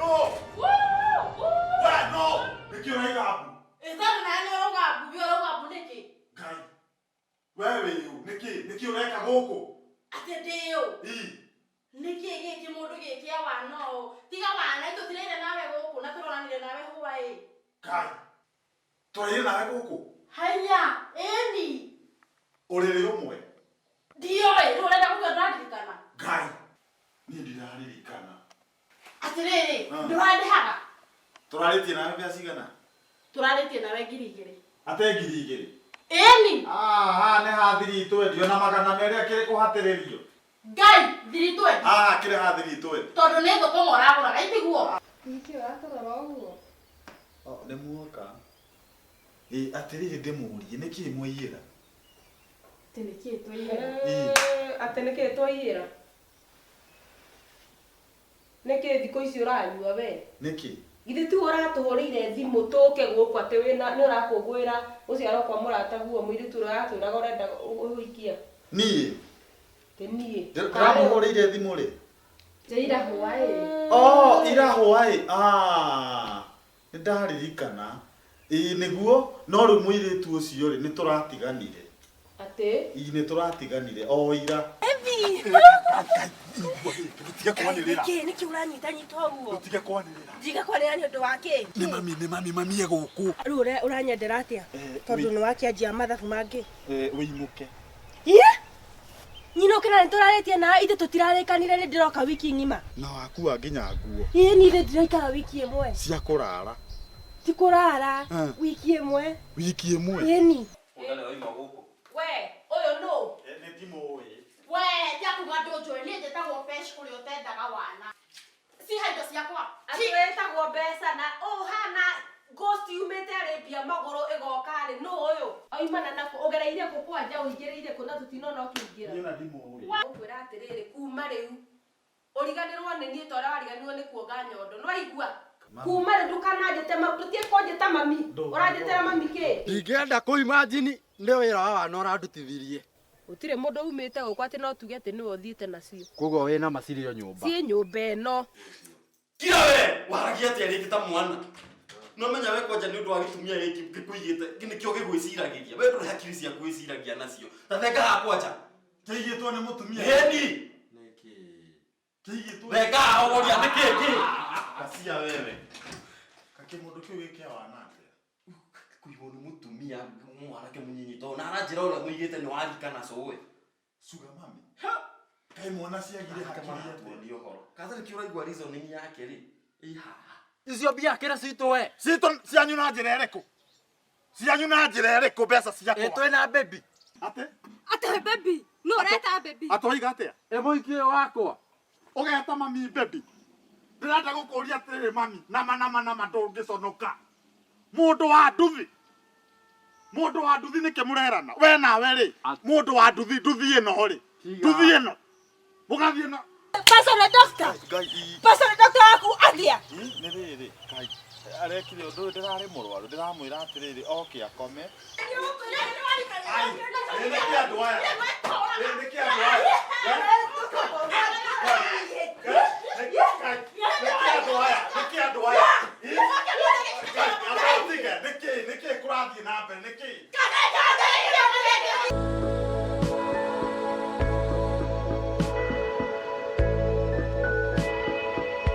No. We no. Nĩkĩ ũraiga mbu? Ĩ tondũ nawe nĩ ũrauga mbu, we ũrauga mbu nĩkĩ? Ngai. We wĩ ũ? Nĩkĩ? Nĩkĩ ũreka gũkũ? Atĩ ndĩ ũ? Ii. Nĩkĩ gĩkĩ mũndũ gĩkĩa wana ũũ? Tiga wana, itũtiraire nawe gũkũ na tũronanire nawe hwaĩ. Ngai. Tũraire nawe gũkũ? Haiya, ĩni. Ũrĩrĩ ũmwe? Ndioĩ, rĩu ũrenda gũtua ndũraririkana? Ngai. Niĩ ndiraririkana. Atĩrĩrĩ, Ah. ndũrandĩhaga? Tũrarĩtie nawe mbia cigana? Tũrarĩtie nawe 2000. Ate 2000? Ĩni. Haha nĩ ha 320 na 200 akĩrĩ kũhatĩrĩrio. Ngai, 320. Haha akĩrĩ ha 320. Tondũ nĩ thũkũma ũragũraga, itiguo? Nĩkĩ ũratũrora ũguo? Oh, nĩ muoka. Ĩ atĩrĩrĩ ndĩmũrie nĩkĩ mwaiyĩra? Atĩ nĩkĩ twaiyĩra? Atĩ nĩkĩ twaiyĩra? Nĩkĩ thikũ ici ũranyua we? Nĩkĩ? Githĩ tiwe ũratũhũrĩire thimũ tũke gũkũ atĩ wĩna nĩ ũrakũngũĩra gũciarwo kwa mũrataguo mũirĩtu ũrĩa ũratwĩraga ũrenda kũhikia? Niĩ? Ti niĩ. Ndĩramũhũrĩire thimũ rĩ? Nĩ ira hwaĩ. Oh, ira hwaĩ. Ah, nĩ ndaririkana. Ĩĩ nĩguo, no rĩu mũirĩtu ũcio rĩ, nĩ tũratiganire. Atĩ? Ĩĩ nĩ tũratiganire o ira. Tũtige kwanĩrĩra. Nĩkĩ nĩkĩ ũranyitanyita ũguo? Tũtige kwanĩrĩra. Njiga kwanĩrĩra nĩ ũndũ wa kĩ? Nĩ mami, nĩ mami, mami e gũkũ. Rĩu ũranyendera atĩa? Tondũ nĩ wakĩanjia mathabu mangĩ. Wĩinũke. Iye! Nyinũke na nĩtũrarĩtie nawe ithuĩ tũtirarĩkanire nĩ ndĩroka wiki ng'ima. Na wakua nginya nguo. Ĩĩ niĩ ithe ndiraikara wiki ĩmwe. Cia kũrara. Ti kũrara, wiki ĩmwe. Wiki ĩmwe? Ĩni. We, ũyũ nũ? Nĩ ndimũĩ. We, tiga kuga ndũnjũĩ, niĩ njĩtagwo Pesh ũrĩa ũtendaga wana. Ciha indo ciakwa. Atĩ wĩtagwo mbeca na ũhana ghost yumĩte Arabia magũrũ ĩgoka rĩ, nũ ũyũ? Oimana nakũ, ũgereire kũ kwanja ũingĩrĩire kũ na tũtinona ũkĩingĩra? Niĩ ona ndimũĩ. Ngũkwĩra atĩrĩrĩ, kuma rĩu ũriganĩrwo nĩ niĩ ta ũrĩa wariganĩirwo nĩ kuonga nyondo, nĩwaigua? Kuma rĩu ndũkananjĩte ma, ndũtige kũnjĩta mami, ũranjĩtĩra mami kĩ? Ndingĩenda kũ imagine nĩ wĩra wa wana ũrandutithirie. Gũtirĩ mũndũ umĩte gũkũ atĩ no tuge atĩ nĩwe ũthiĩte nacio. Koguo wĩna ma cirĩ o nyũmba. Ciĩ nyũmba ĩno. Kira we, waragia atĩa rĩngĩ ta mwana? No menya we kwanja nĩ ũndũ wa gĩtumia gĩkĩ gĩkũigĩte, nĩkĩo gĩgwĩciragĩria. We ndũrĩ hakiri cia kwĩciragia nacio. Ta thenga haha kwanja. Kĩigĩtwo nĩ mũtumia. Ĩni. Kĩigĩtwo. Thenga haha ũgoria nĩ kĩ kĩ? Kacia wewe. Kakĩmũndũ kĩu gĩkĩa wana atĩa? Kũigwo nĩ mũtumia mwanake mũnyinyi tondũ na aranjĩra ũrĩa mũigĩte nĩ warika na cũwe. Suga mami. Kaĩ mwana ciagire hakiri atĩa? Tuonie ũhoro. Kaza nĩkĩo ũraigua reasoning yake rĩ? Ĩ haha. Icio mbia kĩra citũ we. Citũ cianyu na njĩra ĩrĩkũ? Cianyu na njĩra ĩrĩkũ mbeca ciakwa? Ĩ twĩna baby. Atĩ? Atĩ baby, nũ ũreta baby? Atĩ waiga atĩa? Ĩ mũhiki ũyũ wakwa. Ũgeta mami baby. Ndĩrenda gũkũria atĩrĩrĩ mami, nama nama nama ndũngĩconoka. Mũndũ wa nduthi. Mũndũ wa nduthi nĩkĩ mũrerana? We nawe rĩ, mũndũ wa nduthi, nduthi ĩno rĩ. Nduthi ĩno. Mũgathiĩ na Personal doctor. Personal doctor waku atĩa? Nĩ rĩrĩ, Ngai, arekire ũndũ ũyũ ndĩrarĩ mũrwaru, ndĩramwĩra atĩrĩrĩ, oke akome. Ai, nĩkĩ andũ aya? Nĩkĩ andũ aya? Nĩkĩ andũ aya? Nĩkĩ andũ aya? Ngai, tige, nĩkĩ, nĩkĩ kũrathiĩ na mbere, nĩkĩ?